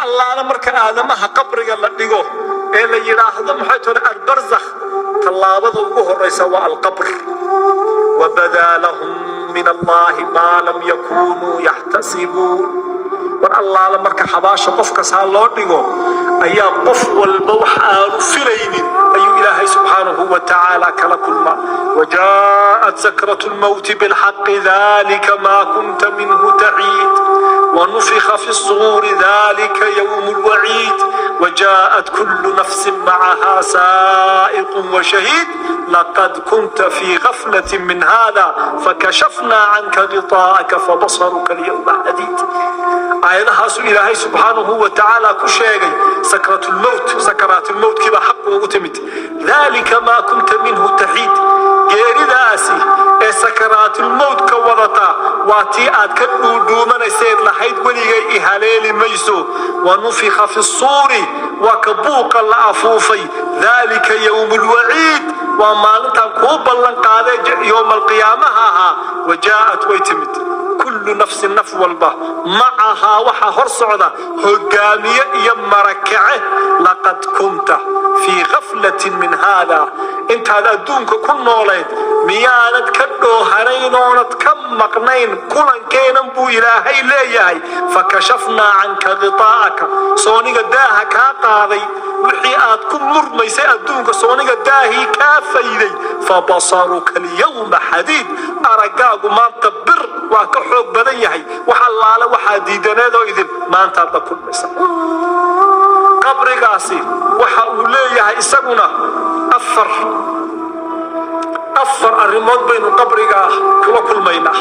Allaala marka aadamaha qabriga la dhigo ee la yidhaahdo, maxay tole, albarzakh, tallaabada ugu horraysa waa alqabr. وبدا لهم من الله ما لم يكونوا يحتسبون. War allaala marka xabaasha qofkasaa loo dhigo ayaa qof walba wax aanu filaynin ayuu Ilaahay subxaanahu wa tacaala kala kulmaa. وجاءت سكرة الموت بالحق، ذلك ما كنت منه تحيد، ونفخ في الصور، ذلك يوم الوعيد، وجاءت كل نفس معها سائق وشهيد، لقد كنت في غفلة من هذا فكشفنا عنك غطاءك فبصرك اليوم حديد. Aayadahaasuu Ilaahay subxaanahu wa tacaala ku sheegay sakratulmowt. Sakaraatulmowtkii baa xaq ugu timid. ذلك ما كنت منه تحيد. Geeridaasi ee sakaraatulmowtka wadata waa tii aad ka dhuudhuumanayseed lahayd weligay i haleeli mayso. ونفخ في الصور, waa ka buuqa la afuufay. ذلك يوم الوعيد, waa maalintaan kuu ballan qaaday yowma alqiyaamaha ahaa. وجاءت, way timid, كل نفس, naf walba, معها, waxaa hor socda hogaamiye iyo marakace. لقد كنت في غفلة من هذا. Intaad adduunka ku noolayd miyaanad ka dhoohanayn oonad ka maqnayn kulankeenan buu Ilaahay leeyahay. فكشفنا عنك غطاءك, sooniga daaha kaa qaaday wixii aad ku murmaysay adduunka, sooniga daahii kaa fayday. فبصرك اليوم حديد. Araggaagu maanta bir waa ka xoog badan yahay. Wax allaale waxaa diidaneedoo idin maantaad la kulmaysa. Qabrigaasi waxa uu leeyahay isaguna afar arrimood baynu qabrigaa kula kulmaynaa.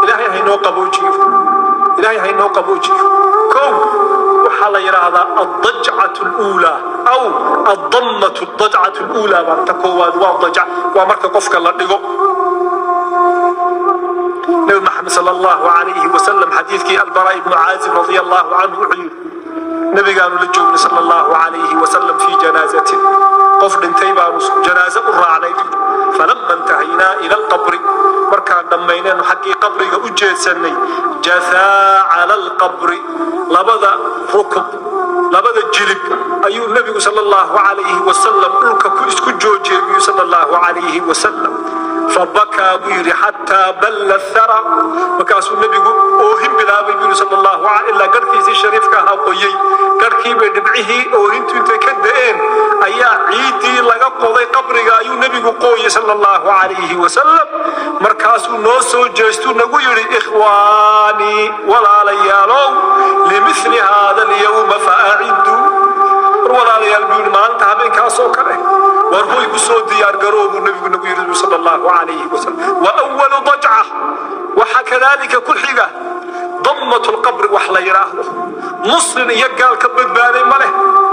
Ilaahay haynoo qaboojiyo, Ilaahay haynoo qaboojiyo. Kow, waxaa la yidhaahdaa الضجعة الأولى أو الضمة. الضجعة الأولى baa ta koowaad. Waa ضجع, waa marka qofka la dhigo. Nabi Maxamed sala allahu calayhi wasalam, xadiidkii Albaraa ibnu Caazib radia allahu canhu, wuxuu yidhi: nabigaanu la joognay sala allahu calayhi wasalam في جنازة, qof dhintay baanu janaaze u raacnay. فلما انتهينا إلى القبر, markaan dhammaynaynu xaggii qabriga u jeedsanay, جثا على القبر, labada rukub, labada jilib ayuu nebigu sala allahu calayhi wasalam dhulka ku isku joojiyey buu sala allahu calayhi wasalam. فبكى, buu yidhi, حتى بل الثرى. Markaasuu nebigu oohin bilaabay buu yidhi sala allahu ilaa garhkiisii shariifka ahaa qoyey. Garhkii bay dhibcihii oohintu intay ka da'een ayaa ciiddii laga qoday qabriga ayuu nebigu qooyey sala allahu calayhi wasalam. Markaasuu noo soo jeestuu nagu yidhi: "إخواني, walaalayaalow, لمثل هذا اليوم فأعدوا." War walaalayaal, buu yidhi, maalinta habeenkaasoo kale war hoy ku soo diyaar garoo buu nebigu nagu yidhi sala allahu calayhi wasalam. Wa awalu ضجعة. Waxaa kadaalika ku xiga ضمة القبر wax la yidhaahdo. Muslim iyo gaal ka badbaaday ma leh.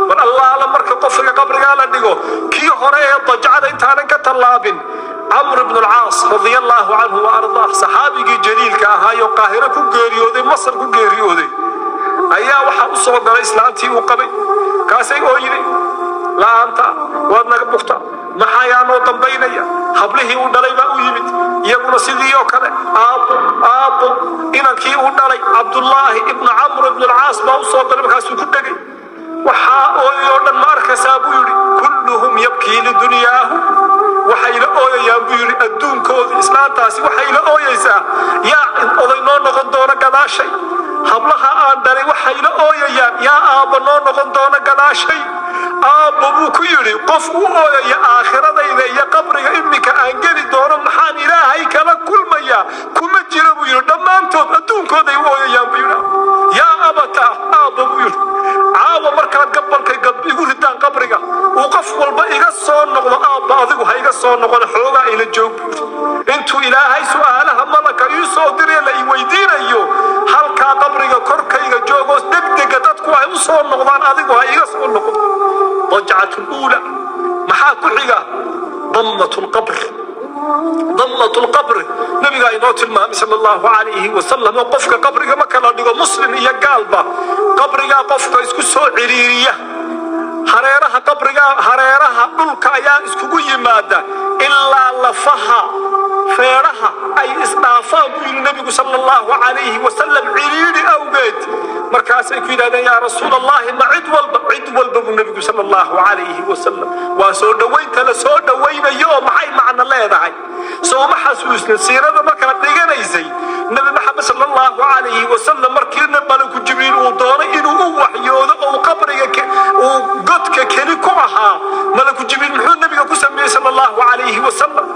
War allaala marka qofka qabrigaa la dhigo, kii hore ee dajcada intaanan ka tallaabin, Camr ibn Alcaas radia allahu canhu wa ardaah, saxaabigii jaliilka ahaayoo Qaahiro ku geeriyooday, Masar ku geeriyooday, ayaa waxaa u soo galay islaantii uu qabay. Kaasay oo yidhi: "La'aanta waad naga bugta, maxaa yaa noo dambaynaya?" Hablihii uu dhalay baa u yimid, iyaguna sidii oo kale: "Aabbo, aabbo." Inankii uu dhalay, Cabdullaahi ibnu Camr ibn Alcaas, baa u soo galay. Markaasuu ku dhegay. "Waxaa ooyay oo dhan ma arkaysaa?" buu yidhi. "كلهم يبكي لدنياه." "Waxay la ooyayaan," buu yidhi, "adduunkoodii." Islaantaasi waxay la ooyaysaa: "Yaa oday noo noqon doona gadaashay?" Hablaha aan dhalay waxay la ooyayaan: "Yaa aabba noo noqon doona gadaashay?" "Aabbo," buu ku yidhi, "qof u ooyaya aakhiradayda iyo qabriga iminka aan geli doono, maxaan Ilaahay kala kulmayaa, kuma jiro," buu yidhi. "Dhammaantood adduunkooday u ooyayaan," buu yidhi. "يا أبتاه, aabbo," buu yidhi, "caawa markaad gabalkay igu ridaan qabriga uu qof walba iga soo noqdo, aabba, adigu ha iga soo noqon, xoogaa ila joog," buu yidhi, "intuu Ilaahay su'aalaha malaka ii soo diree la i weydiinayo. Halkaa qabriga korkayga joogoo degdega dadku ay u soo noqdaan, adigu ha iga soo noqdo." ضجعة الأولى. Maxaa ku xiga? ضمة القبر. ضمة القبر nabigaa inoo tilmaamay sala allahu calayhi wasalam oo qofka qabriga ma kala dhigo muslim iyo gaalba. Qabrigaa qofka isku soo ciriiriya, hareeraha qabriga, hareeraha dhulka ayaa iskugu yimaada ilaa lafaha feedhaha ay isdhaafaan buu yidhi nebigu sala allahu calayhi wasalam, ciriiri awgeed. Markaasaa Markaasay ku yidhahdeen, "Yaa Rasuul Allahi, ma cid walba?" Cid walba buu nebigu sala Allahu calayhi wasalam. Waa soo dhowaynta la soo dhowaynayo oo maxay macno leedahay? Sooma xasuusna siirada markaad dhiganaysay Nabi Maxamed sala Allahu calayhi wasalam, markiina malaku Jibriil uu doonay inuu u waxyoodo oo qabriga uu godka keli ku ahaa, malaku Jibriil muxuu nebiga ku sameeyey sala Allahu calayhi wasalam?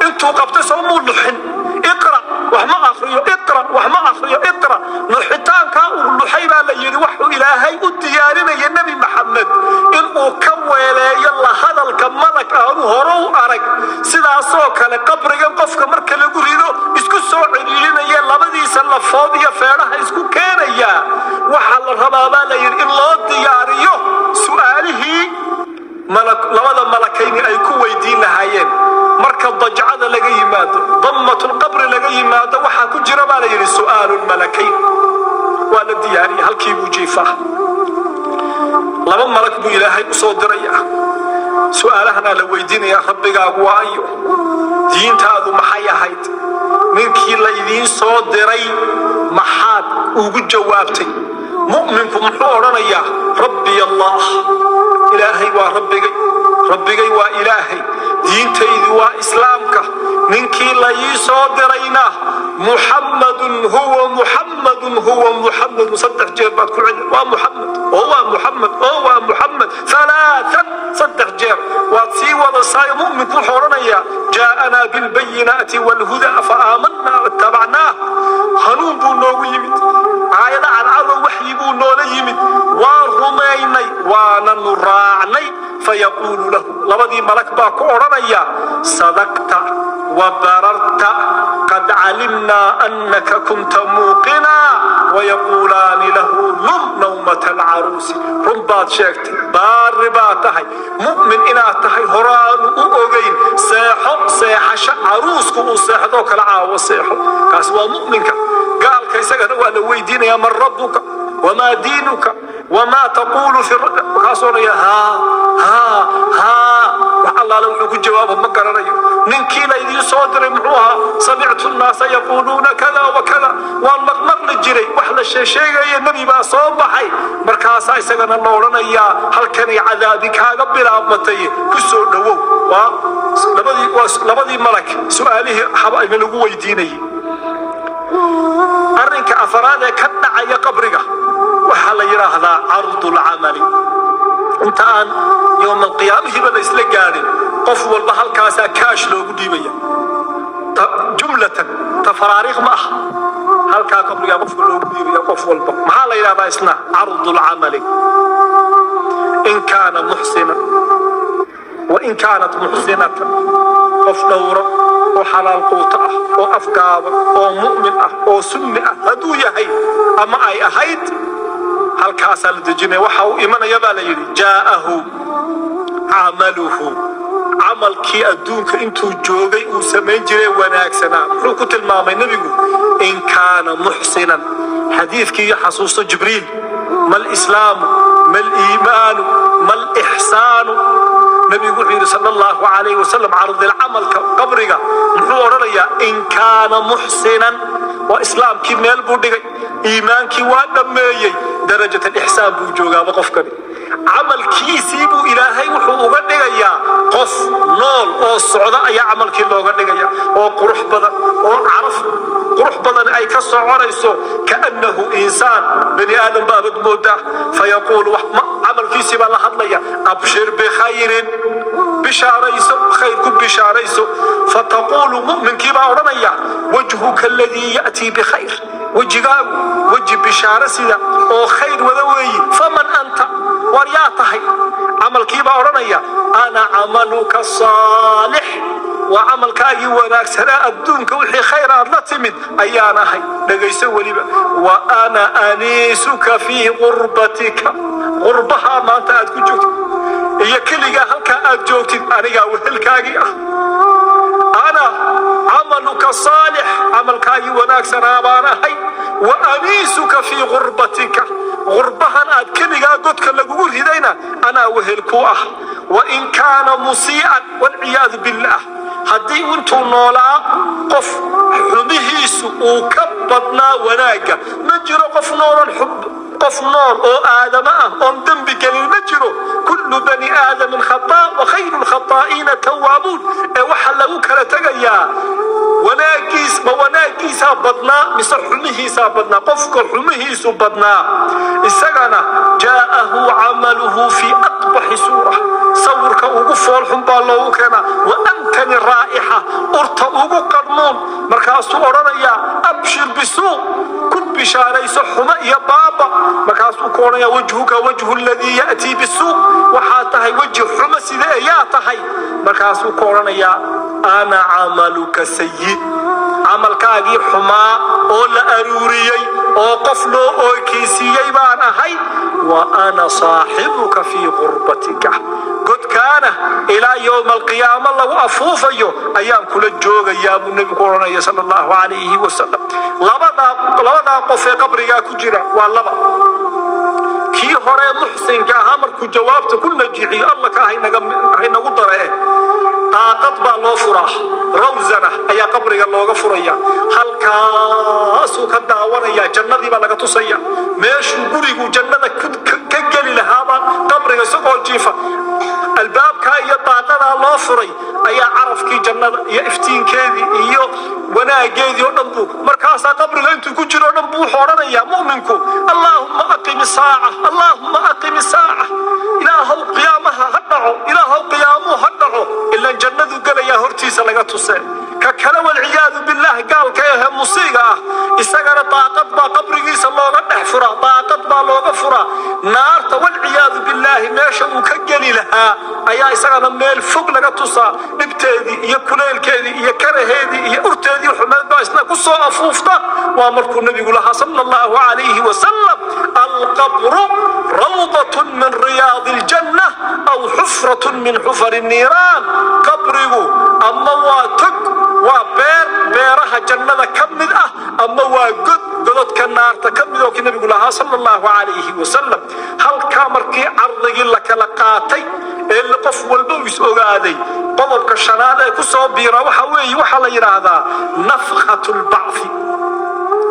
Intuu qabtay soo muu luxin? "Iqra," wax ma akriyo. "Iqra," wax ma akriyo. "Iqra," luxitaankaa uu luxay baa la yidhi waxuu Ilaahay u diyaarinaya Nebi Maxamed inuu ka weeleeyo la hadalka malag aanu hore u arag. Sidaasoo kale qabrigan qofka marka lagu rido isku soo ciriirinaya, labadiisa lafood iyo feedhaha isku keenaya, waxaa la rabaa baa la yidhi in loo diyaariyo su'aalihii labada malakayni ay ku weydiin lahaayeen. Marka dajcada laga yimaado, dammatulqabri laga yimaado, waxaa ku jira baa la yidhi su'aalu lmalakayn. Waa la diyaariyay, halkii buu jiifaa. Laba malag buu Ilaahay u soo diraya. Su'aalahanaa la weydiinayaa: rabbigaagu waa ayo? Diintaadu maxay ahayd? Ninkii la idiin soo diray maxaad ugu jawaabtay? Mu'minku muxuu odhanayaa? "Rabbiy Allah," Ilaahay waa rabbigay, rabbigay waa Ilaahay, diintaydu waa Islaamka, ninkii la ii soo dirayna Muxammadun huwa, Muxammadun huwa Muxammadun. Saddex jeer baad ku celin: waa Muxamed oo waa Muxamed oo waa Muxamed. Alaaan, saddex jeer waad sii wadasaayo. Mu'minku wuxuu odhanayaa: "Jaa'anaa bilbayinaati waalhuda fa aamanaa wattabacnaah." Hanuun buu noogu yimid, aayada cadcado waxyi buu noola yimid, waan rumaynay, waananu raacnay. Fayaquulu lahu, labadii malag baa ku odhanaya: "Sadaqta wa bararta, qad calimnaa annaka kunta muuqinaa." Wayaquulaani lahu: "Num nawmata alcaruusi." Run baad sheegtay, baari baad tahay, mu'min inaad tahay horaanu u ogayn. Seexo seexasho caruusku uu seexdoo kale caawo seexo. Kaas waa mu'minka. Gaalka isagana waa la weydiinayaa: "Man rabbuka? Wamaa diinuka? Wamaa taquulu fi?" Markaasuu odhanaya: "Haa, haa, haa." Wax allaale wuxuu ku jawaabo ma garanayo. Ninkii la idiin soo diray muxuu ahaa? "Samictu nnaasa yaquuluuna kada wa kada." Waan maqmaqli jiray wax la sheesheegaya, nebi baa soo baxay. Markaasaa isagana la odhanayaa: halkanay cadaabi kaaga bilaabmatay, ku soo dhowow. Waa labadii malag su'aalihii xaba lagu weydiinayay. Arrinka afaraad ee ka dhacaya qabriga waxaa la yidhaahdaa cardulcamali. Inta aan yowmalqiyaamihiiba la isla gaadhin, qof walba halkaasaa kaash loogu dhiibaya, jumlatan, tafaraariikh ma aha. Halkaa qabrigaa qofka loogu dhiibaya qof walba. Maxaa la yidhahdaa isna? Cardulcamali. In kaana muxsina wa in kaanat muxsinatan, qof dhowro oo xalaal quuto ah oo afgaaban oo mu'min ah oo sunni ah hadduu yahay ama ay ahayd, halkaasaa la dejinaya. Waxa uu imanaya baa la yidhi: jaa'ahu camaluhu, camalkii adduunka intuu joogay uu samayn jiray wanaagsanaa. Muxuu ku tilmaamay nebigu? In kaana muxsinan. Xadiidkii iyo xasuusto Jibriil: "Ma lislaamu? Ma liimaanu? Ma lixsaanu?" Nebigu wuxuu yidhi sala Allahu calayhi wasalam: cardilcamalka qabriga muxuu odhanayaa? In kaana muxsinan, waa islaamkii meel buu dhigay, iimaankii waa dhammeeyey, darajat alixsaan buu joogaaba. Qofkani camalkiisii buu Ilaahay wuxuu uga dhigayaa qof nool oo socda ayaa camalkii looga dhigaya, oo qurux badan oo caraf qurux badan ay ka soconayso, kaannahu insaan, bani aadam baabad moodaa. Fayaquulu, camalkiisii baa la hadlaya: "Abshir bikhayrin," bishaarayso, khayr ku bishaarayso. Fataquulu, mu'minkii baa odhanaya: "Wajhuka aladii ya'tii bikhayr," wejigaagu weji bishaaro sida oo khayr wada weeyi. "Faman anta?" War yaa tahay? Camalkii baa odhanaya: "Ana camaluka saalix," waa camalkaagii wanaagsanaa, adduunka wixii khayr aad la timid ayaan ahay. Dhegayso weliba: "Wa ana aniisuka fii gurbatika," qurbahaa maanta aad ku joogtid iyo keligaa halkaa aad joogtid, anigaa wehelkaagii ah. "Ana camaluka saalix," camalkaagii wanaagsanaa baan ahay. "Wa aniisuka fii gurbatika," gurbahan aad keligaa godka lagugu ridayna anaa wehel ku ah. Wa in kaana musii'an, walciyaadu billaah, haddii intuu noolaa qof xumihiisu uu ka badnaa wanaagga, ma jiro qof noolan qof Qof nool oo aadama ah oon dembi gelin ma jiro. Kullu bani aadamin khataa wa khayru lkhataa'iina tawaabuun. Ee waxaa lagu kala tegayaa wanaagiis, ma wanaagiisaa badnaa mise xumihiisaa badnaa? Qofka xumihiisu badnaa isagana jaa'ahu camaluhu fii aqbaxi suura, sawirka ugu foolxun baa loogu keenaa, wa antani raa'ixa, urta ugu qarmuun. Markaasuu odhanayaa: "Abshir bisuu, ku bishaarayso xumo iyo baaba." Markaasuu ku odhanaya: "Wajhuka wajhu aladii ya'tii bisuu, waxaa tahay weji xumo side yaa tahay." Markaasuu ku odhanayaa: "Ana camaluka sayi, camalkaagii xumaa oo la aruuriyey oo qof loo ookeysiiyey baan ahay, wa ana saaxibuka fii qurbatika, godkaana ilaa yowma alqiyaama lagu afuufayo ayaan kula joogayaa," buu nebigu odhanaya sala allahu calayhi wasalam. Labadaa qof ee qabrigaa ku jira waa laba. Kii hore muxsinka ahaa markuu jawaabta ku najixiyo, Alla ka haynagu daree, daaqad baa loo furaa, rawsana ayaa qabriga looga furaya. Halkaasuu ka daawanaya, jannadii baa laga tusaya, meeshuu gurigu jannada ka geli lahaabaa qabriga isagoo jiifa albaabkaa iyo daaqadaa loo furay ayaa carafkii jannada iyo iftiinkeedii iyo wanaageedii oo dhan buu. Markaasaa qabriga intuu ku jiro o dhan buu wuxuu odhanayaa mu'minku: "Allaahumma aqim isaaca, allaahumma aqim isaaca, Ilaahow qiyaamaha ha dhaco, Ilaahow qiyaamuhu ha dhaco." Ilaan jannadu gelayaa hortiisa laga tusee. Ka kale, walciyaadu billaah, gaalka ahe musiiga ah, isagana daaqad baa qabrigiisa looga dhex furaa, daaqad baa looga furaa naarta, walciyaadu billaahi. Meesha uu ka geli lahaa ayaa isagana meel fog laga tusaa, dhibteedii iyo kuleylkeedii iyo karaheedii iyo urteedii xumeed baa isna ku soo afuufta. Waa markuu nabigu lahaa sala allahu calayhi wasalam: "Alqabru rawdatun min riyaadi aljanna aw xufratun min xufari niiraan." Qabrigu ama waa tog, waa beer beeraha jannada ka mid ah, ama waa god gododka naarta ka mid oo kii nabigu lahaa sala allahu calayhi wasalam. Halkaa markii cardigii la kala qaatay ee qof walba uu is ogaaday, qodobka shanaad ee ku soo biira waxa weeye waxaa la yidhaahdaa nafkhatu lbacthi.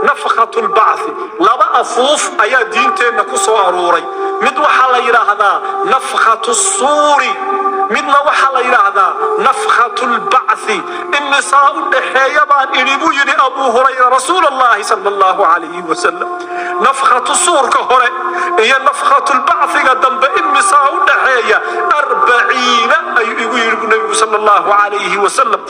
Nafkhatu lbacthi, laba afuuf ayaa diinteenna ku soo aruuray. Mid waxaa la yidhaahdaa nafkhatu suuri, midna waxaa la yidhaahdaa nafkhatu lbacthi. Imisaa u dhaxeeya baan idhi, buu yidhi Abuu Hurayra, rasuul Allahi sala allahu calayhi wasalam? Nafkhatu suurka hore iyo nafkhatu lbacthiga dambe imisaa u dhaxeeya? 40 ayuu igu yidhi buu nabigu sala allahu calayhi wasalam.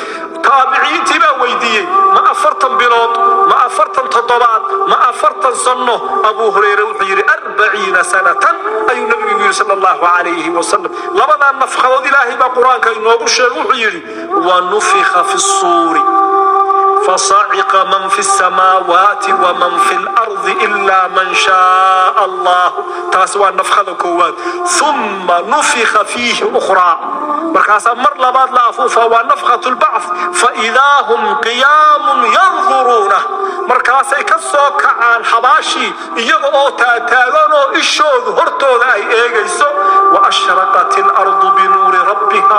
Taabiciintii baa weydiiyey: ma 40 bilood, ma 40 toddobaad, ma 40 sanno? Abuu Hurayre wuxuu yidhi: 40 sanatan ayuu nabigu yidhi sala allahu calayhi wasalam. Labadaa nafkhadood Ilaahay baa Qur-aanka inoogu sheegay. Wuxuu yidhi: "Wa nufikha fi suuri فصعق من في السماوات ومن في الأرض إلا من شاء الله." Taas waa nafkhada koowaad. "Thumma nufikha fiihi ukhraa," markaasaa mar labaad la afuufa, waa nafkhatu lbacth. "Faidaa hum qiyaamun yanduruuna," markaasay ka soo kacaan xabaashii iyaga oo taataagan oo ishoodu hortooda ay eegayso. "Wa ashraqat alardu binuuri rabbiha,"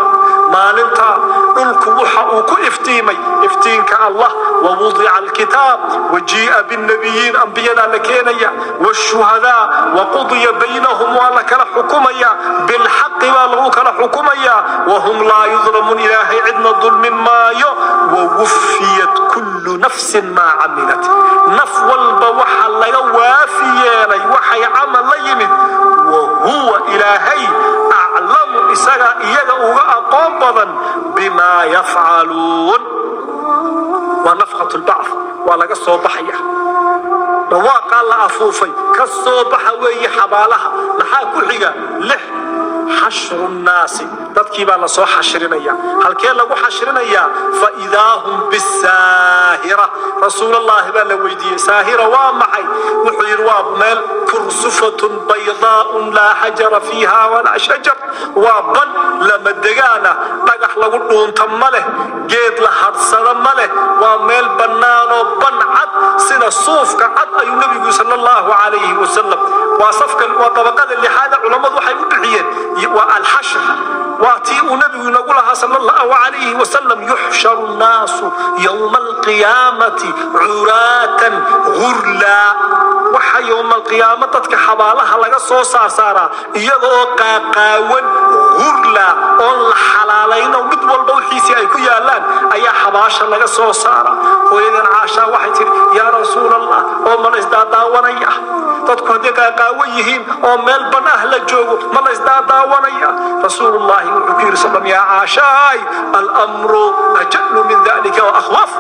maalinta dhulku waxa uu ku iftiimay iftiinka Allah. "Wawudica alkitaab wajii'a binnabiyiin," ambiyadaa la keenaya, "washuhadaa waqudiya baynahum," waa la kala xukumaya, bilxaqi baa lagu kala xukumaya, "wahum laa yudlamuun," Ilaahay cidna dulmin maayo. "Wawufiyat kullu nafsin maa camilat," naf walba waxa laga waafi yeelay waxay camal la yimid. "Wahuwa," Ilaahay, "aclamu," isaga iyaga uga aqoon badan, "bimaa yafcaluun." Waa nafkhat lbacth, waa laga soo baxaya dhawaaqaa la afuufay, ka soo baxa weeye xabaalaha. Maxaa ku xiga? Lix, xashru nnaasi, dadkii baa lasoo xashrinaya. Halkee lagu xashrinayaa? "Faidaa hum bisaahira." Rasuulallaahi baa la weydiiyey: "Saahira waa maxay?" Wuxuu yidhi: "Waa meel kursufatun baydaaun laa xajara fiiha walaa shajar," waa ban lama degaana, dhagax lagu dhuunta ma leh, geed la hadhsada ma leh, waa meel bannaanoo ban cad sida suufka cad ayuu nebigu sala allahu calayhi wasalam. Waa safkan, waa dabaqada lixaada. Culammadu waxay u bixiyeen waa alxashr, waa tii uu nabigu inagu lahaa sala allahu calayhi wasalam: yuxsharu nnaasu yowma alqiyaamati curaatan gurlaa. Waxa yowma alqiyaama dadka xabaalaha laga soo saarsaaraa iyaga oo qaaqaawan, gurla, oon la xalaalayno, mid walba wixiisii ay ku yaalaan ayaa xabaasha laga soo saaraa. Hooyadan Caashaa waxay tidhi: "Yaa Rasuul Allah, oo ma la isdaadaawanaya? Dadku hadday qaaqaawan yihiin oo meel ban ah la joogo, ma la isdaadaawanaya?" Rasuulullaahi wuxuu ku yidhi slam: "Yaa Caashaay, alamru ajallu min dalika wa akhwaf."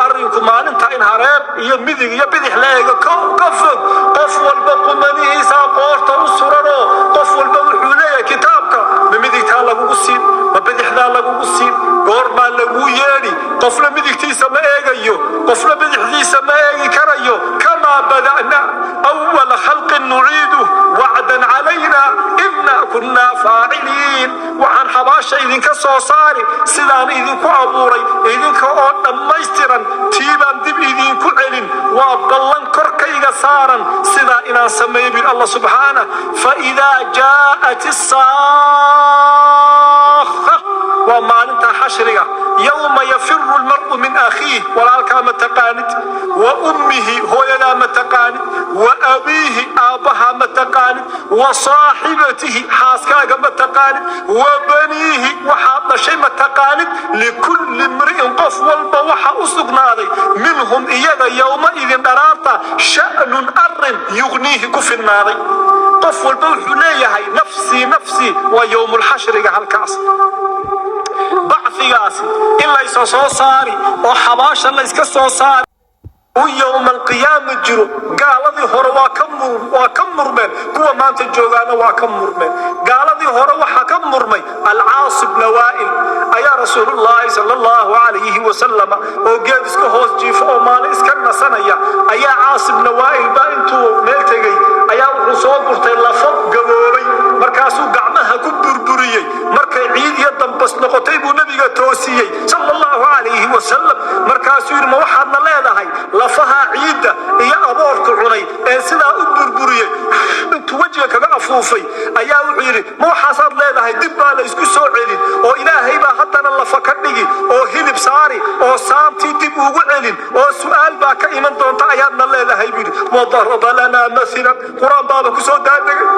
Arrinku maalinta in hareer iyo midig iyo bidix la eego ka fog. Qof walba qumanihiisa qoorta u suranoo qof walba wuxuu leeyahay kitaabka ma midigtaa lagugu siin, ma bidixdaa lagugu siin, goormaa laguu yeedhi? Qofna midigtiisa ma eegayo, qofna bidixdiisa ma eegi karayo. Kamaa bada'na awala khalqin nuciiduh wacdan calayna inna kunna faaciliin. Waxaan xabaasha idinka soo saari sidaan idinku abuuray, idinka oo dhammaystiran tiibaan dib idinku celin. Waa ballan korkayga saaran sidaa inaan sameeyo, bil Allah subxaanah. Faidaa jaa'at issaakha, waa maalinta xashriga, yowma yafiru lmar'u min akhiih, walaalkaa ma taqaanid, wa ummihi, hooyadaa ma taqaanid, wa abiihi, aabbahaa ma taqaanid, wa saaxibatihi, xaaskaaga ma taqaanid, wa baniihi, waxaad dhashay ma taqaanid. Likulli imri'in, qof walba waxa u sugnaaday, minhum, iyaga, yowmaidin, dharaarta, sha'nun, arin, yugniihi, ku filnaaday. Qof walba wuxuu leeyahay nafsii nafsii. Waa yowmulxashriga halkaas, bacfigaasi in laysa soo saari oo xabaasha layska soo saari u yowma alqiyaama jiro. Gaaladii hore waa ka murmeen, kuwa maanta joogaana waa ka murmeen. Gaaladii hore waxaa ka murmay Alcaas bna Waa'il. Ayaa Rasuulullaahi sala allahu calayhi wasalam oo geed iska hoos jiifo oo maalin iska nasanaya ayaa Caas ibna Waa'il baa intuu meel tegey ayaa wuxuu soo gurtay lafo gaboobay, markaasuu gacmaha ku burburiyey. Markay ciid iyo dambas noqotay buu nabiga toosiyey sala allahu calayhi wasalam. Markaasuu yidhi: "Ma waxaadna leedahay lafaha ciidda iyo aboorku cunay ee sidaa u burburiyey?" Intuu wejiga kaga afuufay ayaa wuxuu yidhi: "Ma waxaasaad leedahay dib baa la isku soo celin oo Ilaahay baa haddana lafa ka dhigi oo hilib saari oo saamtii dib ugu celin oo su'aal baa ka iman doonta ayaadna leedahay?" buu yidhi. Wadaraba lanaa maalan, Qur-aan baaba kusoo daadegay.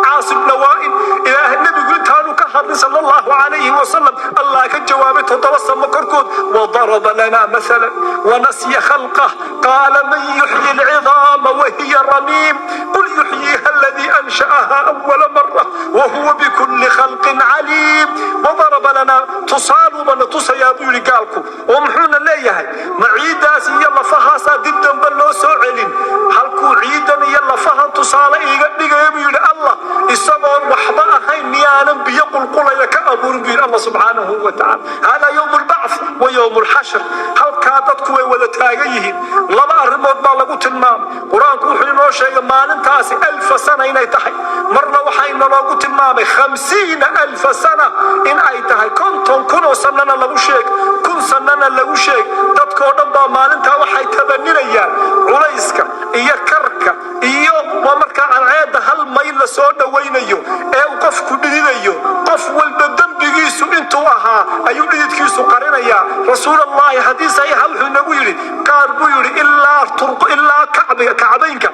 Caas ibna Waa'il, Ilaahay nebigu intaanu ka hadlin sala allahu calayhi wasalam, Allah ka jawaabay toddoba samo korkood. Wadaraba lanaa maalan wanasya khalqah, qaala man yuxyi alcidaama wahiya ramiim? Qul yuxyiiha aladii ansha'aha awala mara wahuwa bikulli khalqin caliim. Wadaraba lanaa, tusaaluubana tusayaa buu yidhi gaalku, oo muxuuna leeyahay? Ma ciiddaas iyo lafahaasaa dib dambe loo soo celin? Halkuu ciidan iyo lafahan tusaale iiga dhigaya buu yidhi Allah, isagoon waxba ahayn miyaanan biyo qulqulaya ka abuurin, buu yidhi Allah subxaanahu wa tacaala. Hada yowm lbacth wa yowm lxashr. Halkaa dadku way wada taagan yihiin. Laba arrimood baa lagu tilmaamay. Qur-aanku wuxuu inoo sheegay maalintaasi alfa sana inay tahay. Marna waxaa inaloogu tilmaamay 50,000 sana in ay tahay. 50,000 oo sanana lagu sheeg, 1000 sanana lagu sheeg. Dadkoo dhan baa maalintaa waxay tabaninayaan culayska iyo karka iyo waa markaa cadceedda hal mayl la soo dhowaynayo ee uu qofku dhididayo. Qof walba dembigiisu intuu ahaa ayuu dhididkiisu qarinayaa. Rasuulallaahi xadiis saxiixa wuxuu inagu yidhi, qaar buu yidhi ilaa turqo, ilaa kacbiga, kacbaynka,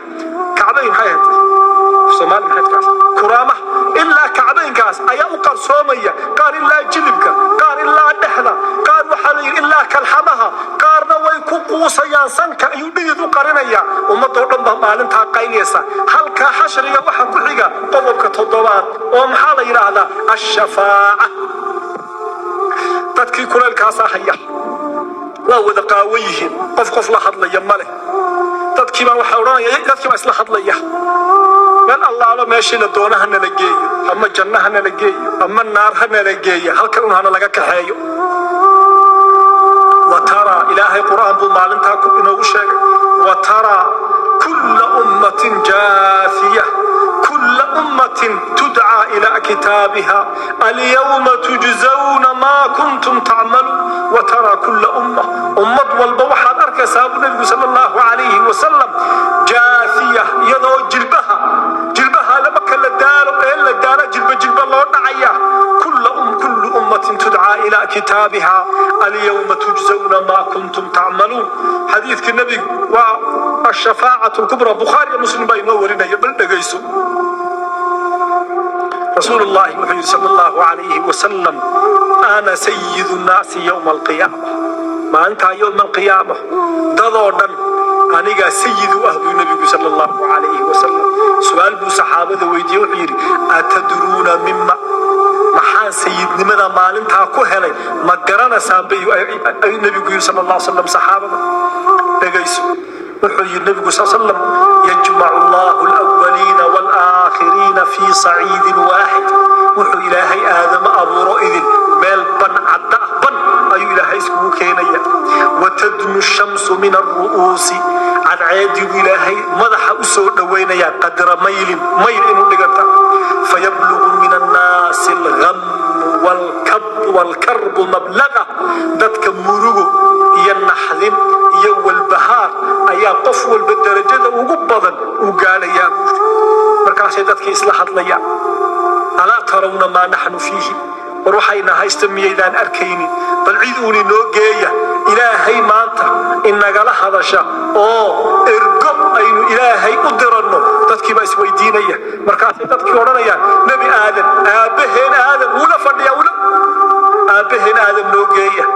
kacbayn maxay ahayd Soomaali, maxay kaas, kuraamaha, ilaa kacbaynkaas ayaa u qarsoomaya. Qaar ilaa jilibka, qaar ilaa dhexda, qaar waxaa la yidhi ilaa kalxamaha, qaarna way ku quusayaan, sanka ayuu dhidid u qarinayaa. Ummadoo dhan baa maalintaa qaynaysa. Halkaa xashriga waxaa ku xiga qodobka toddobaad, oo maxaa la yidhaahdaa? Ashafaaca. Dadkii kuleylkaasaa haya, waa wada qaawan yihiin, qof qof la hadlaya ma leh. Dadkiibaa waxaa odhanaya, dadkiibaa isla hadlaya: "Meel allaalo meeshii la doono ha nala geeyo, ama janno ha nala geeyo ama naar ha nala geeyo, halkan un hana laga kaxeeyo." Wa taraa, Ilaahay Qur'aan buu maalintaa inoogu sheegay: wa taraa kulla ummatin jaafiya, kulla ummatin tudcaa ilaa kitaabiha, alyawma tujzawna maa kuntum tacmaluun. Wa taraa kulla umma, ummad walba waxaad arkaysaa, buu nabigu sala allahu calayhi wasalam, jaafiya, iyadoo jilbaha Kitaabiha alyawma tujzawna maa kuntum tacmaluun. Xadiidka nebigu waa ashafaacatu lkubra, Bukhaari iyo Muslim baa inoo warinaya. Bal dhegayso, Rasuul Llahi wuxuu yidhi sala Allahu calayhi wasalam: "Ana sayidu nnaasi yowma alqiyaama." Maalintaa yowma alqiyaama dadoo dhan anigaa sayid u ah, buu nebigu sala Allahu calayhi wasalam. Su-aal buu saxaabada weydiiyey, wuxuu yidhi: "Atadruuna mima?" Maxaan sayidnimada maalintaa ku helay ma garanaysaan, bay ayuu nebigu yidhi sala Allah slam saxaabada. Dhegayso, wuxuu yidhi nebigu sal slam: "Yajmacu Allahu alawaliina waalaakhiriina fii saciidin waaxid." Wuxuu Ilaahay Aadamo abuuro idin meel ban cadda ah, ban ayuu Ilaahay iskugu keenaya. "Watadnu shamsu min alru'uusi." Cadceedii buu Ilaahay madaxa u soo dhowaynayaa qadra maylin, mayl inuu dhiganta. "Fayablugu min annaasi alghamu waalkarbu mablaga." Dadka murugo iyo naxdin iyo walbahaar ayaa qof walba darajada ugu badan uu gaadhayaa buuri. Markaasay dadkii isla hadlayaan: "Alaa tarawna maa naxnu fiihi?" War waxayna haysta miyaydaan arkaynin? Bal cid uun inoo geeya Ilaahay maanta inagala hadasha oo ergo aynu Ilaahay u diranno. Dadkii baa isweydiinaya. Markaasay dadkii odhanayaan: "Nebi Aadan, aabbaheen Aadan wuula fadhiya, wula aabbaheen Aadam noo geeya."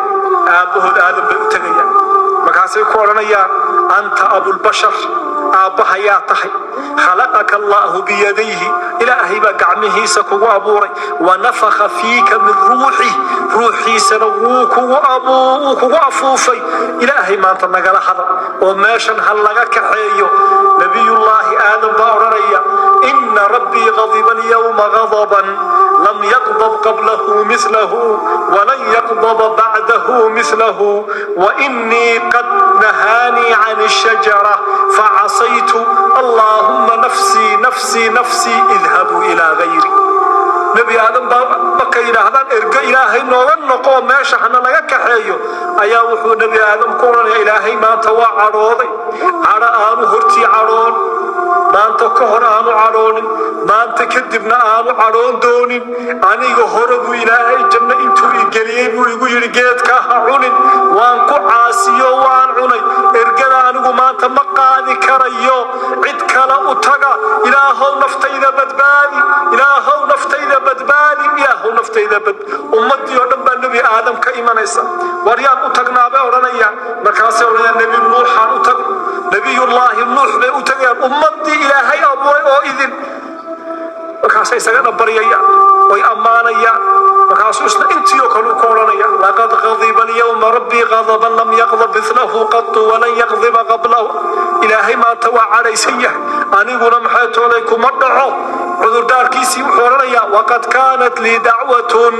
Aabbahood Aadam bay u tegayaan. Markaasay ku odhanayaan: "Anta abulbashar, aabbahayaa tahay. Khalaqaka Allaahu biyadayhi, Ilaahay baa gacmihiisa kugu abuuray. Wa nafakha fiika min ruuxih, ruuxiisana wuu kugu afuufay. Ilaahay maanta nagala hadal oo meeshan ha laga kaxeeyo." Nabiyullaahi Aadam baa odhanaya: "Ina rabbii qadiba alyawma qadaban lam yaqdab qablahu milahu walan yaqdaba bacdahu milahu, wainii qad nahaanii can shajara facasaytu. Allaahumma nafsii nafsii nafsii, idhabuu ilaa gayri." Nebi Aadam baa markay yidhaahdaan: "Ergo Ilaahay nooga noqoo, meesha hana laga kaxeeyo," ayaa wuxuu Nebi Aadam ku odhanaya: "Ilaahay maanta waa cadhooday, cadho aanu hortii cadhoon, maanta ka hor aanu cadhoonin, maanta kadibna aanu cadhoon doonin. Aniga hore buu Ilaahay janno intuu igeliyey buu igu yidhi: 'Geedkaa ha cunin.' Waan ku caasiyo, waan cunay. Ergada anigu maanta ma qaadi karayo, cid kale u taga. Ilaahow naftayda badbaadi, Ilaahow naftayda badbaadi, Ilaahow naftayda bad." Ummaddii oo dhan baa Nebi Aadam ka imanaysa. "War yaan u tagnaa?" bay odhanayaan. Markaasay odhanayaan: "Nebi Nuuxaan u tagno." Nebiyullaahi Nuux bay u tagayaan, ummaddii Ilaahay abuuray oo idin. Markaasay isagana baryayaan oy ammaanayaan. Markaasuu isna intii oo kale u ka odhanaya: "Laqad qadiba alyawma rabbii qadaban lam yaqdab milahu qatu walan yaqdiba qablahu. Ilaahay maanta waa cadhaysan yahay, aniguna maxay toolay kuma dhaco." Cudurdaarkiisii wuxuu odhanayaa: "Waqad kaanat lii dacwatun."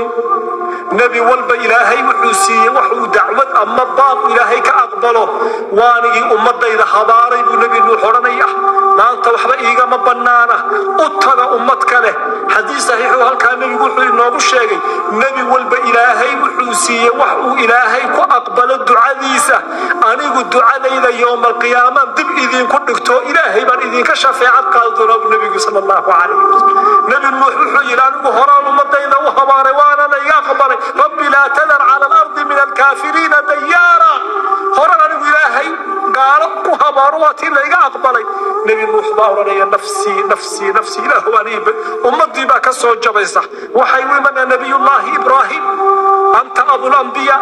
Nebi walba Ilaahay wuxuu siiyey wax uu dacwad ama baab Ilaahay ka aqbalo. "Waanigii ummadayda habaaray," buu Nebi Nuux odhanaya, "maanta waxba iigama bannaana, u taga ummad kale." Xadiis saxiixu halkaa nebigu wuxuu inoogu sheegay nebi walba Ilaahay wuxuu siiyey wax uu Ilaahay ku aqbalo ducadiisa. "Anigu ducadayda yowma alqiyaama dib idinku dhigto, Ilaahay baan idinka shafeecad qaadi doonaa," buu nebigu sala Allahu calayhi wasalam. Nebi Nuux wuxuu yidhi: "Anigu horaan ummadayda u habaaray, waana la iga aqbalay. Rabbi laa tadar cala alardi min alkaafiriina dayaara." Horan anigu Ilaahay gaalo ku habaaro, waa tii layga aqbalay. Nebi Nuux baa odhanaya: "Nafsii, nafsii, nafsii, Ilaahu aniiba." Ummaddii baa ka soo jabaysa, waxay u imanayaan Nabiyullaahi Ibraahim. "Anta abulambiya,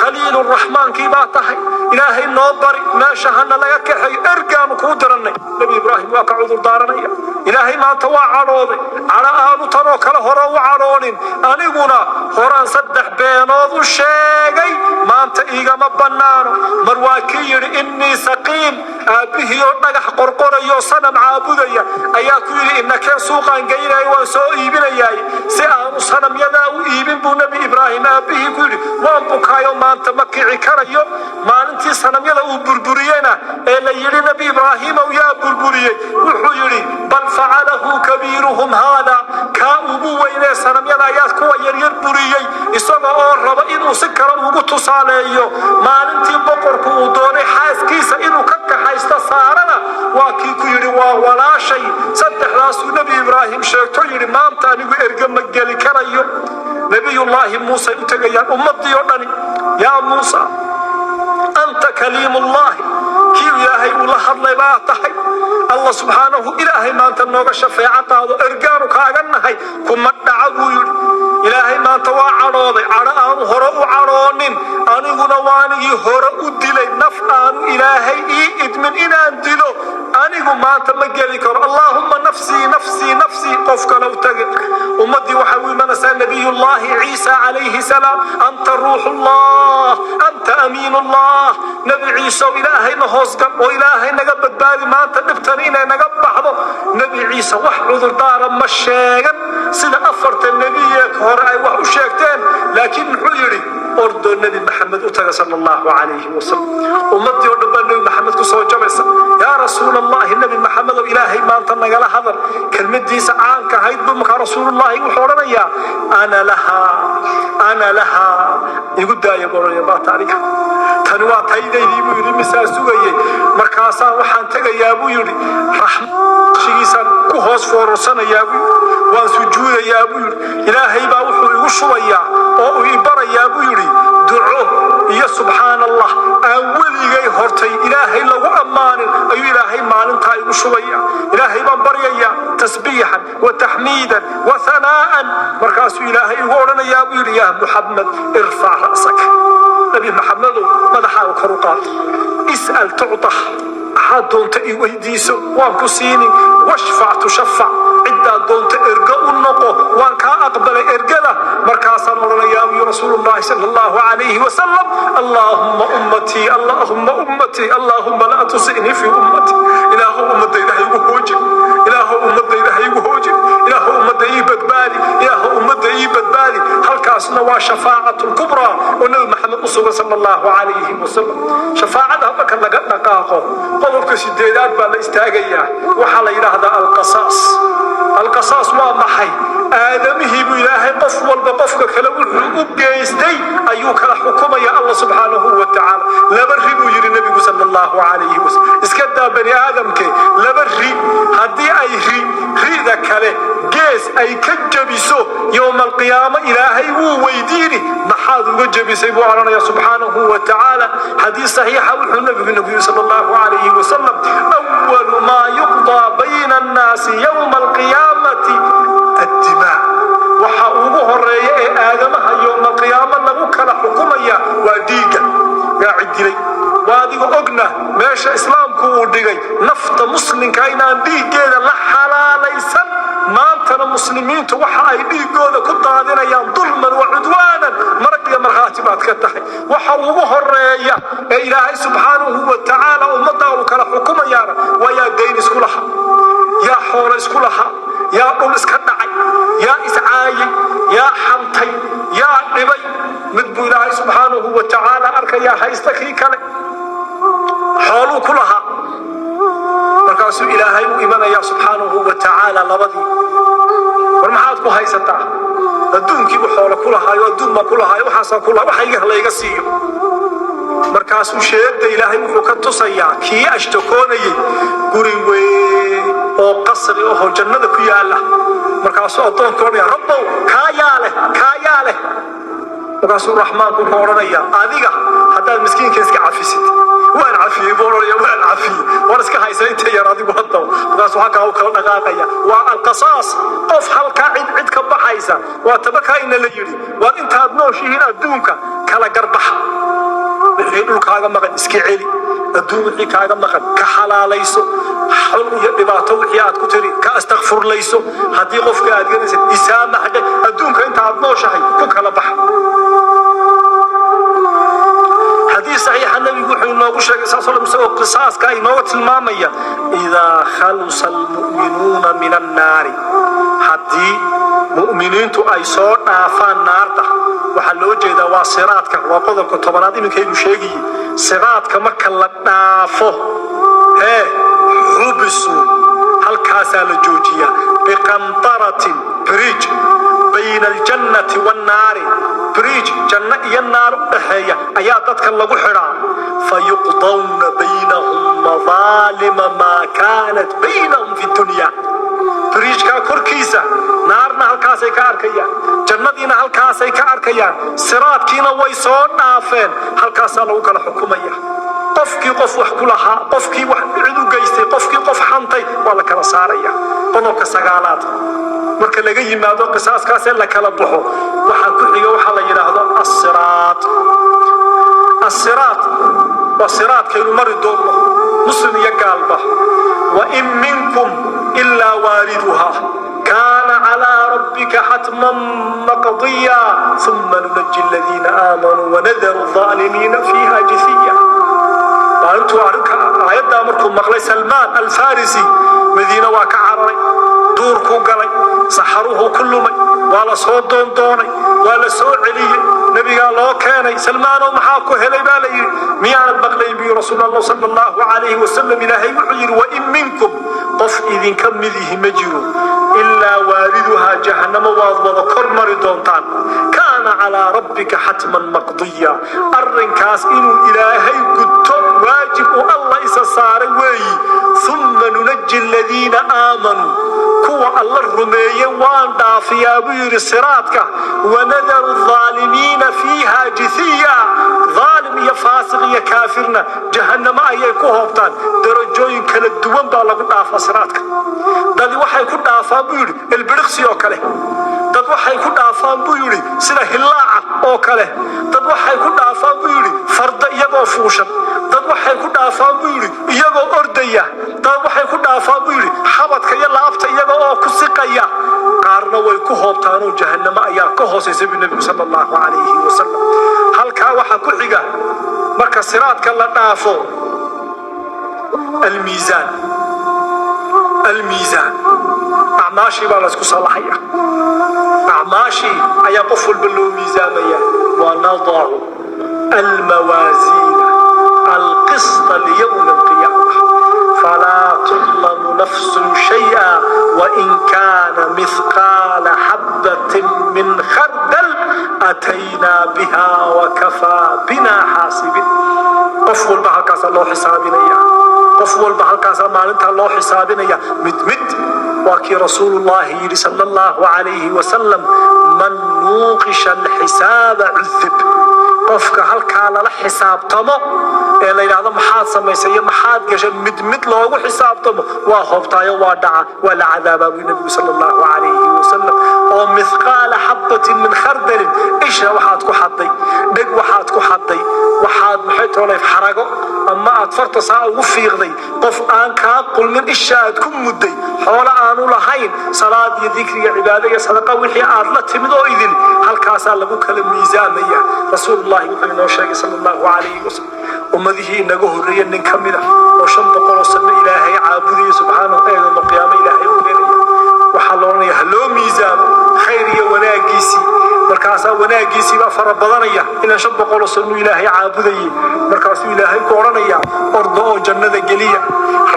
khaliilu raxmaankii baa tahay, Ilaahay noo bari, meesha hana laga kaxeeyo, ergaanu kuu dirannay." Nebi Ibraahim waa ka cudur daaranaya: "Ilaahay maanta waa cadhooday, cadho aanu tanoo kale hore u cadhoonin. Aniguna horaan saddex beenood u sheegay, maanta iigama bannaano." Mar waa kii yidhi: "Innii saqiim." Aabbihii oo dhagax qorqorayo, sanam caabudaya, ayaa ku yidhi: "Inakeen, suuqaan geynaya, waan soo iibinayaay." Si aanu sanamyadaa u iibin buu Nebi Ibraahim aabbihii ku yidhi: "Waan bukaayo, maanta ma kici karayo." Maalintii sanamyada uu burburiyeyna ee la yidhi: "Nebi Ibraahiimow, yaa burburiyey?" wuxuu yidhi: "Bal facalahu kabiiruhum haada." Kaa ugu weynee sanamyada ayaa kuwa yaryar buriyey, isaga oo raba inuu si kale ugu tusaaleeyo. Maalintii boqorku uu doonay xaaskiisa inuu ka kaxaysto Saarana, waa kii ku yidhi: "Waa walaashay." Saddexdaasuu Nebi Ibraahim sheegto yidhi. Yidhi, maanta anigu erge ma geli karayo. Nabiyullaahi Muusay u tegayaan ummaddii oo dhani. Yaa Muusa, anta kaliimullaahi, kii Ilaahay uu la hadlay baa tahay. Allah subxaanahu, Ilaahay maanta nooga shafeeco qaado, ergaanu kaaga nahay. Kuma dhaca, buu yidhi. Ilaahay maanta waa cadhooday, cadho aanu hore u cadhoonin. Aniguna waanigii hore u dilay naf aanu Ilaahay ii idmin inaan dilo. Anigu maanta ma geli karo. Allaahumma nafsii, nafsii, nafsii. Qof kale u tage. Ummaddii waxay u imanaysaa Nabiyullaahi Ciisa calayhi salaam. Anta ruuxullah, anta amiinullah. Nebi Ciise, Ilaahayna hoosgal oo Ilaahay naga badbaadi maanta dhibtan inay naga baxdo. Nebi Ciise wax cudurdaara ma sheegan sida afarta nebiye hore ay wax u sheegteen, laakiin muxuu yidhi? Ordoo Nebi Maxamed u taga, sala Allahu calayhi wasalam. Ummaddii oo dhan baa Nebi Maxamed ku soo jabaysa. Yaa Rasuul Allahi, Nebi Maxamedow, Ilaahay maanta nagala hadal. Kelmadiisa caanka ahayd buu markaa Rasuulullahi wuxuu odhanayaa: ana lahaa, ana lahaa, igu daaya buu odhanaya. Maanta aniga tani waa taydaydii, buu yidhi. Misaa sugayey? Markaasaan waxaan tegayaa, buu yidhi, raxshigiisaan ku hoos foorursanayaa, buu yidhi. Waan sujuudayaa, buu yidhi. Ilaahay baa wuxuu igu shubayaa oo uu i barayaa, buu yidhi, duco iyo subxaan Allah aan weligay hortay Ilaahay lagu ammaanin ayuu Ilaahay maalintaa igu shubaya. Ilaahay baan baryayaa tasbiixan wa taxmiidan wa hanaa'an. Markaasuu Ilaahay igu odhanayaa, buu yidhi, yaa Muxamed, irfac ra'sak, Nabi Maxamedow, madaxaaga kor u qaad. Is'al tucطah, waxaad doonta i weydiiso, waan ku siini. Washfac tushafac, ciddaad doonta ergo u noqo, waan kaa aqbalay ergada. Markaasaan odhanayaa, buu Rasuulullahi sala Allahu calayhi wasalam, allaahumma ummatii, allaahumma ummatii, allaahumma laa tusinii fii ummatii. Ilaahu, ummadayda ha igu hoojin. Ilaahu, ummadayda ha igu hoojin. Ilaahu, ummadda ii badbaadi. Ilaahu, ummadda ii badbaadi. Halkaasna waa shafaacatu lkubraa oo Nabi Maxamed u sugan, sala Allahu calayhi wasalam. Shafaacada marka laga dhaqaaqo, qodobka sideedaad baa la istaagayaa. Waxaa la yidhaahdaa alqasaas. Alqasaas waa maxay? Aadamihii buu Ilaahay qof walba qofka kale wuxuu u geystay ayuu kala xukumaya Allah subxaanahu wa tacaala. Laba ri, buu yidhi Nebigu sala Allahu calayhi wasalam, iska daa bani aadamke, laba ri haddii ay ri rida kale gees ay ka jebiso, yowma alqiyaamo Ilaahay wuu weydiini, maxaad uga jebisay, buu odhanaya subxaanahu wa tacaala. Xadiis saxiixa wuxuu nabigu nagu yidhi, sala Allahu calayhi wasalam: awalu maa yuqdaa bayna annaasi yowma alqiyaamati addimaa. Waxa ugu horeeya ee aadamaha yowma alqiyaamo lagu kala xukumaya waa dhiigga. Yaa cid dilay? Waa adiga ogna meesha Islaamku uu dhigay nafta muslimka inaan dhiiggeeda la xalaalaysan. Maantana muslimiintu waxa ay dhiiggooda ku daadinayaan dulman wa cudwaanan, marag iyo markhaati baad ka tahay. Waxa ugu horeeya ee Ilaahay subxaanahu wa tacaala ummaddaa uu kala xukumayaana waa yaa dayn isku laha, yaa xoolo isku lahaa, yaa dhul iska dhacay, yaa iscaayay, yaa xantay, yaa dhibay. Mid buu Ilaahay subxaanahu wa tacaala arkayaa haysta kii kale xooluu ku lahaa. Markaasuu Ilaahay u imanayaa subxaanahu wa tacaala labadii. War, maxaad ku haysataa? Adduunkiibu xoolo ku lahaayo, adduun baan ku lahaayo, waxaasaan ku lahaa, waxa iga layga siiyo. Markaasuu sheegda Ilaahay wuxuu ka tusayaa kii ashtakoonayay guri weyn oo qasri ahoo jannada ku yaala. Markaasuu addoonka odhanaya: Rabbow, kaa yaa leh? Kaa yaa leh? Markaasuu Raxmaanku wuxuu odhanayaa: adiga haddaad miskiinka iska cafisid. Waan cafiyey, buu odhanaya, waan cafiyey, war iska haysa inta yar adigu haddaba. Markaasuu halkaa u kala dhaqaaqaya. Waa alqasaas. Qof halkaa cid cid ka baxaysa waa tabakaa ina la yidhi: waar, intaad nooshihiin adduunka kala garbaxa. Wixii dhulkaaga maqan iska celi, adduun wixii kaaga maqan ka xalaalayso, xun iyo dhibaato wixii aad ku tiri ka astakfurlayso. Haddii qofka aad gelaysid, isaamaxdhe. Adduunka inta aad nooshahay ku kala baxa. Xadiis saxiixa nabigu wuxuu inoogu sheegay sal slam, isagoo qisaaska inooga tilmaamaya: idaa khalusa almu'minuuna min annaari, haddii mu'miniintu ay soo dhaafaan naarta. Waxaa loo jeedaa waa siraadka, waa qodobka 10aad iminkaynu sheegaye. Siraadka marka la dhaafo, hee, xubisuu, halkaasaa la joojiyaa, biqantaratin, bridge bayna aljannati wannaari, bridge janno iyo naar u dhaxeeya ayaa dadka lagu xidhaa. Fayuqdawna baynahum madaalima maa kaanat baynahum fi dunya. Bridgekaa korkiisa naarta. Halkaasay ka arkayaan jannadiina, halkaasay ka arkayaan siraadkiina, way soo dhaafeen. Halkaasaa lagu kala xukumaya qofkii qof wax ku lahaa, qofkii wax cid u geystay, qofkii qof xantay, waa la kala saaraya. Qodobka sagaalaad, marka laga yimaado qisaaskaasee la kala baxo, waxaa ku xiga waxaa la yidhaahdo asiraat. Asiraat waa siraadkaynu mari doonno, muslim iyo gaalba. Wain minkum ilaa waariduha kaana calaa rabbika xatman maqdiya, uma nunaji aladiina aamanuu wanadaru alaalimiina fiiha jithiya. Maalintuu arrinka aayaddaa markuu maqlay Salmaan Alfarisi, Madiine waa ka cararay, duurkuu galay, saxaruhuu ku lumay. Waa la soo doondoonay, waa la soo celiyey, nebigaa loo keenay. "Salmaanow, maxaa ku helay?" baa la yidhi. "Miyaanad maqlayn," buu rasuul Allah sala allahu calayhi wasalam, "Ilaahay wuxuu yidhi: Wain minkum, qof idinka midihi ma jiro, ilaa waariduhaa, jahannamo waad wada kor mari doontaan. Kaana calaa rabbika xatman maqdiya." Arrinkaas inuu Ilaahay guto waajib uu Allah isa saaray weeyi. Uma nunaji aladiina aamanuu, kuwa Alla rumeeye waan dhaafiyaa buu yidhi siraadka. Wanadaru aalimiina fiiha jithiya, aalim iyo faasiq iyo kaafirna jahannamo ayay ku hoobtaan. Darajooyin kala duwan baa lagu dhaafaa siraadka. Dadi waxay ku dhaafaan, buu yidhi, ilbiriqsi oo kale. Dad waxay ku dhaafaan, buu yidhi, sida hillaaca oo kale. Dad waxay ku dhaafaan, buu yidhi, farda iyagoo fuushan. Dad waxay ku dhaafaan, buu yidhi, iyagoo ordaya. Dad waxay ku dhaafaan, buu yidhi, xabadka iyo laabta iyaga oo ku siqaya. Qaarna way ku hoobtaanoo jahannamo ayaa ka hoosaysa, buu nebigu sala allahu calayhi wasalam. Halkaa waxaa ku xiga, marka siraadka la dhaafo, almiisaan. Almiisaan, acmaashii baa laysku salaxaya, acmaashii ayaa qof walba loo miisaamaya. Wanadacu almawaasiina alqisطa liyowmi alqiyaama falaa tudlamu nafsun shayئa wain kaana mithqaala xabbatin min khardal ataynaa biha wakafaa bina xaasibin. Qof walba halkaasaa loo xisaabinaya, qof walba halkaasaa maalintaa loo xisaabinaya mid mid. Waa kii rasuulullaahi yidhi sala allahu calayhi wasalam: "Man nuuqisha alxisaaba cudib." Qofka halkaa lala xisaabtamo ee la yidhaahdo maxaad samaysay iyo maxaad gashay, mid mid loogu xisaabtamo, waa hoobtaayo, waa dhaca, waa la cadaabaa, buu nabigu sala allahu calayhi wasalam. Oo mithqaala xabbatin min khardalin, isha waxaad ku xadday, dheg waxaad ku xadday, waxaad maxay toolay xarago ama aad farta saa ugu fiiqday, qof aan kaa qulmin isha aad ku mudday, xoolo aanu lahayn, salaad iyo dikri iyo cibaado iyo sadaqa wixii aad la timid oo idin, halkaasaa lagu kala miisaamaya. Rasuulullahi wuxuu inoo sheegay sala allahu calayhi wasalam, ummadihii inaga horreeya nin ka mid ah oo 500 sano Ilaahay caabudaya subxaanahu eedama qiyaamo Ilaahay u keenaya. Waxaa la odhanaya ha loo miisaamo khayr iyo wanaagiisii. Markaasaa wanaagiisii baa fara badanaya, ilaa 500 sano Ilaahay caabudayay. Markaasuu Ilaahay ku odhanaya: "Orda oo jannada geliya,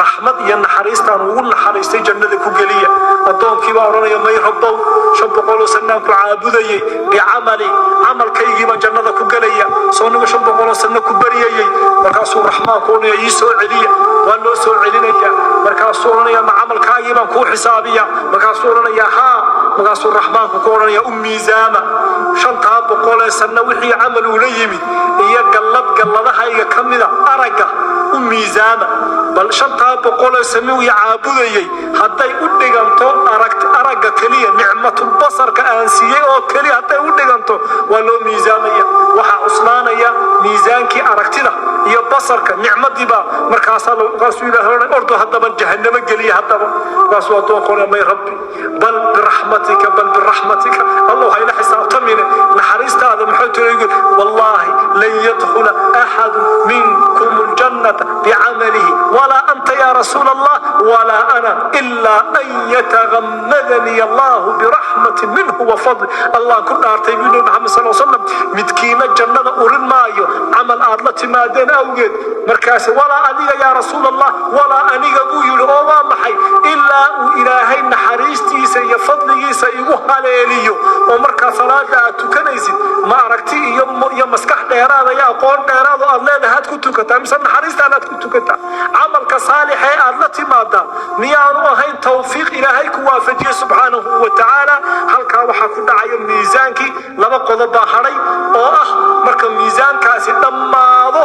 raxmad iyo naxariistaan ugu naxariistay jannada ku geliya." Addoonkii baa odhanaya: "May Rabbow, 500 sanaan ku caabudayay, bicamali, camalkaygii baan jannada ku gelaya, soo niga 500 sano ku baryayay." Markaasuu Raxmaanku odhanaya: "Ii soo celiya." Waa loo soo celinaya. Markaasuu odhanaya: "Ma camalkaagii baan kuu xisaabiya?" Markaasuu odhanaya: "Haa." Markaasuu Raxmaanku ku odhanaya: "U miisaama 500 sanno wixii camal uu la yimid iyo gallad galladahayga ka mida aragga u miisaama. Bal 500 sano uu caabudayay hadday u dhiganto aragga keliya, nicmatulbasarka aan siiyey oo keliya hadday u dhiganto." Waa loo miisaamaya. Waxaa cuslaanaya miisaankii aragtida iyo basarka, nicmadiiba. Markaasaa markaasuu Ilaahay odhan: "Ordo haddaba jahannamo geliya haddaba." Markaasuu addoonku odhan: "May Rabbi, bal biraxmatika, bal biraxmatika, Allah hayla xisaabtamine, naxariistaada." Maxay tiri? "Wallaahi lan yadkhula axadu minkum aljannata bicamalihi, walaa anta yaa rasuul Allah walaa ana, ilaa an yatagammadanii Allahu biraxmatin minhu wa fadli. Allah ku dhaartay," buu Nabi Maxamed sal slam, "midkiina jannada urin maayo camal aad la timaadeen awgeed." Markaas walaa adiga yaa rasuul Allah, walaa aniga, buu yidhi. Oo waa maxay? Ilaa uu Ilaahay naxariistiisa iyo fadligiisa igu haleeliyo. Oo markaa salaada aad tukanaysid, ma aragti iyo maskax dheeraada iyo aqoon dheeraado aad leedahay aad ku tukataa, mise naxariistaan aad ku tukataa? Camalka saalixa ee aad la timaadaa miyaanu ahayn tawfiiq Ilaahay ku waafajiye subxaanahu wa tacaala? Halkaa Waxaa ku dhacaya miisaankii. Laba qodob baa hadhay oo ah marka miisaankaasi dhammaado,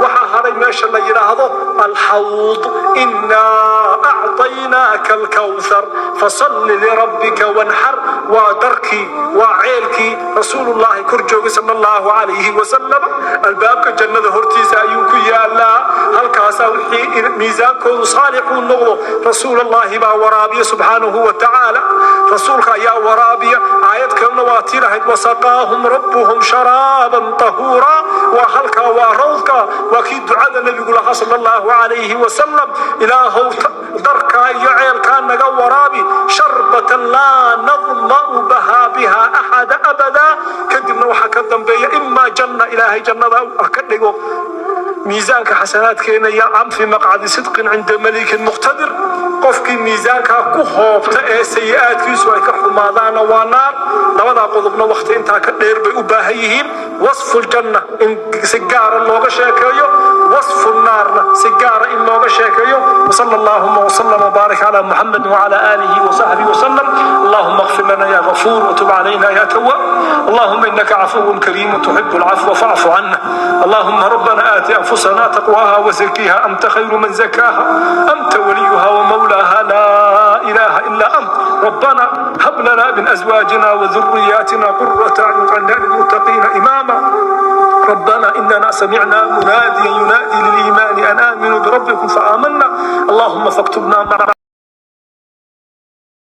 waxaa hadhay meesha la yidhaahdo alxawd. Innaa acطaynaaka alkawthar fasalli lirabbika wanxar. Waa darkii, waa ceelkii Rasuulullaahi kor joogay sala allahu calayhi wasalam. Albaabka jannada hortiisa ayuu ku yaalaa. Halkaasaa wixii miisaankoodu saalixuu noqdo Rasuulullaahi baa waraabiya subxaanahu wa tacaala. Rasuulka ayaa waraabiya. Aayad kalena waa tii lahayd wasaqaahum rabbuhum sharaaban tahuura. Waa halkaa, waa rawdka, waa kii ducada Nebigu lahaa sala allahu calayhi wasalam: Ilaahow, darkaa iyo ceelkaa naga waraabi sharbatan laa nadma'u baha biha axada abadaa. Kadibna waxaa ka dambeeya imaa janna. Ilaahay jannada ka dhigo miisaanka xasanaadkeena iyo am fi maqcadi sidqin cinda malikin muqtadir. Qofkii miisaankaa ku hoobta ee sayi-aadkiisu ay ka xumaadaanna waa naar. Labadaa qodobna wakhti intaa ka dheer bay u baahan yihiin: wasfu ljanna in si gaara looga sheekeeyo, wasfu naarna si gaara in looga sheekeeyo. وصلى اللهم وسلم وبارك على محمد وعلى آله وصحبه وسلم. اللهم اغفر لنا يا غفور، وتب علينا يا تواب. اللهم إنك عفو كريم تحب العفو فاعف عنا. اللهم ربنا آت أنفسنا تقواها وزكيها، أنت خير من زكاها، أنت وليها ومولاها، لا إله إلا أنت. ربنا هب لنا من أزواجنا وذرياتنا قرة أعين واجعلنا للمتقين إماما. ربنا إننا سمعنا مناديا ينادي للإيمان أن آمنوا بربكم فآمنا. اللهم فاكتبنا مع